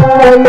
Bora.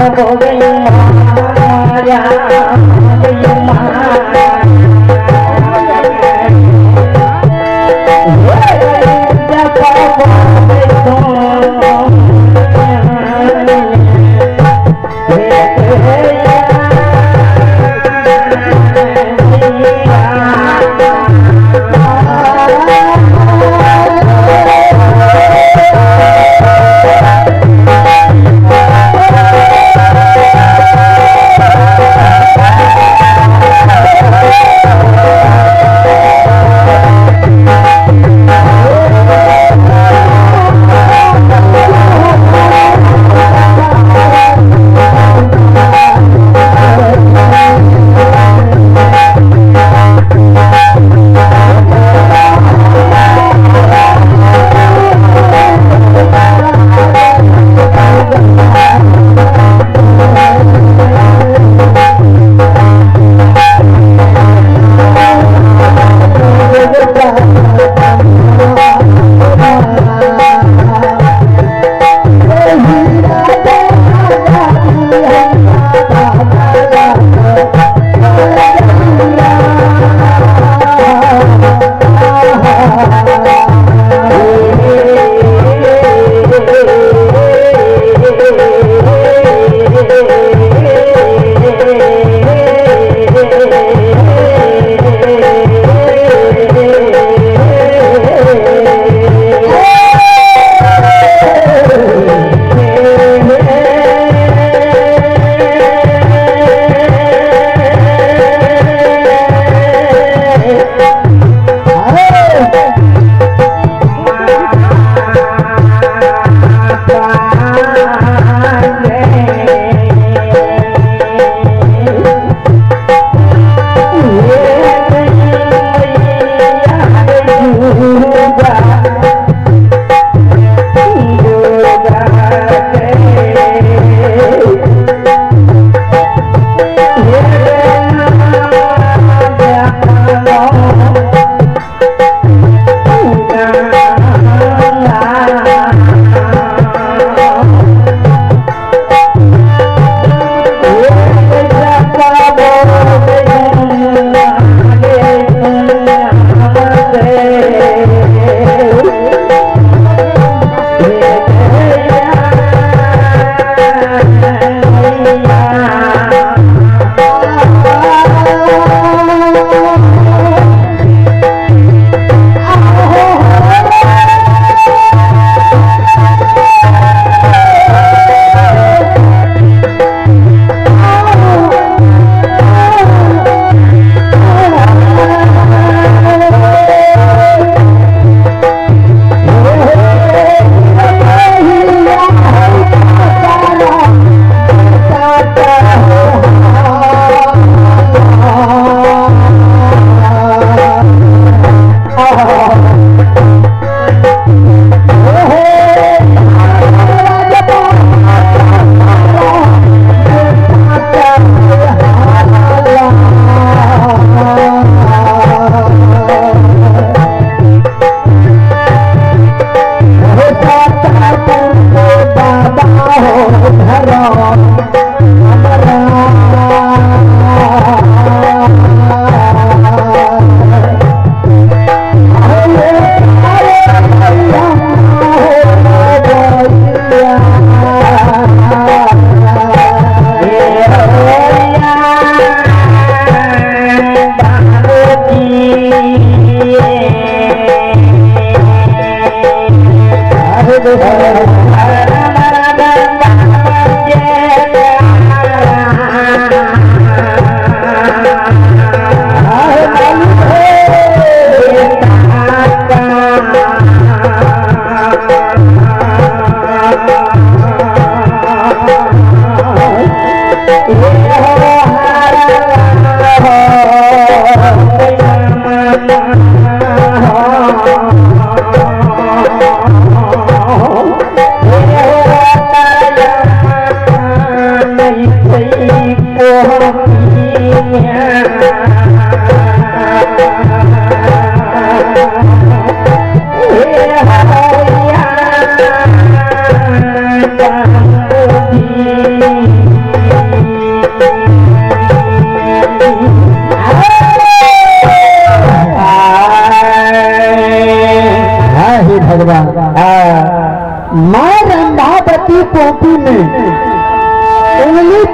Yeah.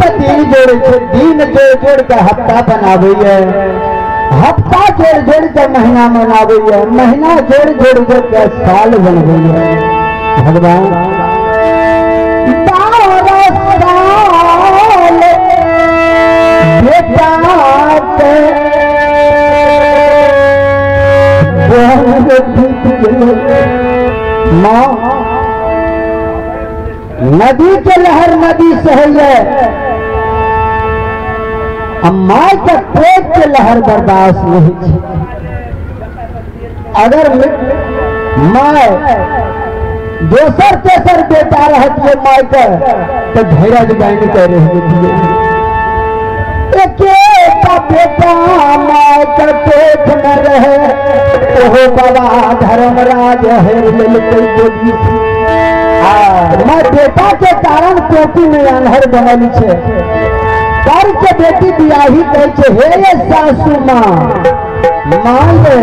से दिन जोड़े छे, दिन जोड़ जोड़ के हफ्ता बनावे, हफ्ता जोड़ जोड़ के महीना मनावे, महीना जोड़ जोड़ के साल बनवे। भगवान 12 साल बेटा के माँ नदी के लहर नदी से है, माँ के पेट के लहर बर्दाश्त नहीं थी। अगर माँ दोसर तेसर बेटा रहती है माँ के तो धैर्य बन के रह दिए। एक बेटा माँ के पेट में रहे ओहो बाबा धर्मराज हेर लेलकै गोदी। माँ बेटा के कारण टोपी में अनहर बनल छे। कर के बेटी बियाही कहै छे, हे सासू माँ मान ले,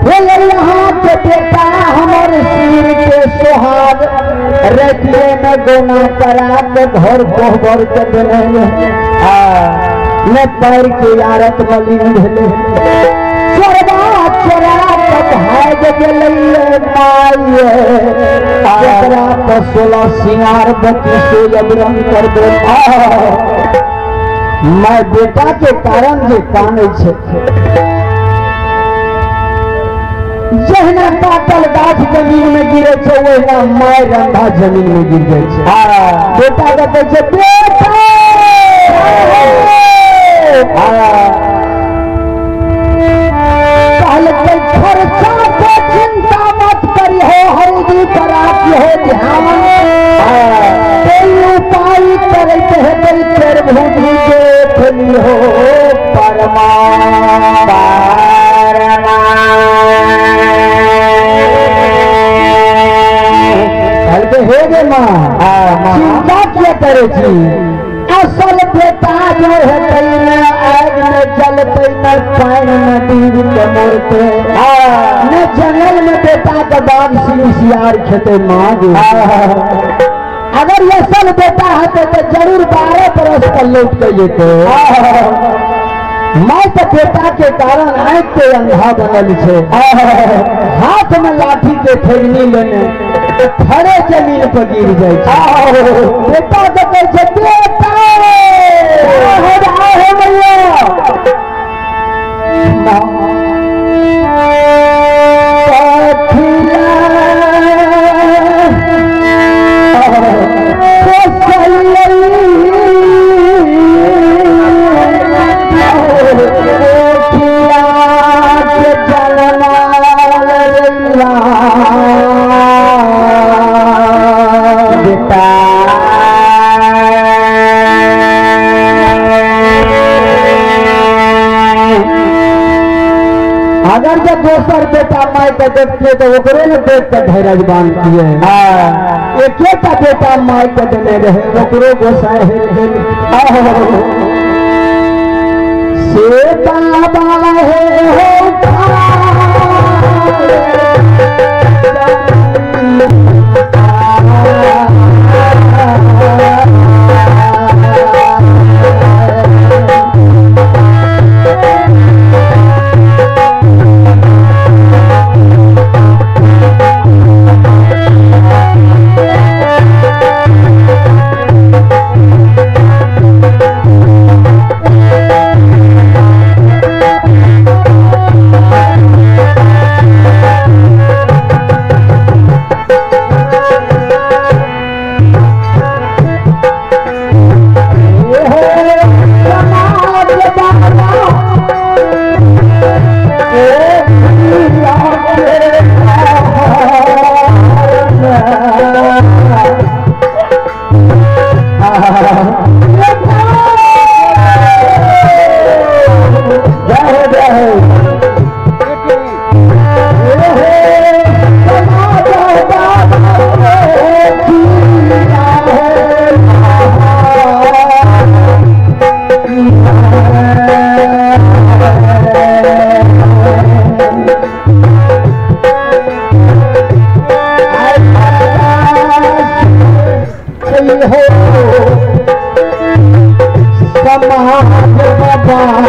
हे यहाँ के बेटा हमर सिर के सोहाग रतिये में गोना करा के घर कोहबर के देने न पैर के यारत मलिन भेले। चोरबा चोरा के भाग गेलै माये, एकरा पर 16 सिंगार 32 अबरंग कर दे। मैं बेटा के कारण जे कानै छे, जहिना काटल गाछ जमीन में गिरे छे ओहिना my रंधा जमीन में गिर जाय छे। बेटा के कहै छे बेटा कहलकै खर्चा के चिंता मत करिहो, हरिजी पर हो ध्यान, कोई उपाय करैत हेतै फेर भूमि देख लिहो परमा कहलकै हे गे माँ चिंता किया करै छी, असल बेटा जो हेतै न आग में जलतै न पानि में डूबि के मरतै, न जंगल में बेटा के बाघ सिंह सियार खेतै। माँ अगर ये असल बेटा हेतै तो जरूर 12 बरस पर लौट के जेतै। माँ के बेटा के कारण आँख के अंधा बनल छे, हाथ में लाठी के ठेगनी लेने खड़े जमीन पर गिर जाए। बेटा के कहै छे बेटा हो मैया अगर जब दोसर बेटा माय के देखते तो ओकरे ने देख के धैर्य बांधतिए। एकेटा बेटा माय के देने रहे ओकरो गोसाई हेल हेल से बाबा हे हो समाज बाबा।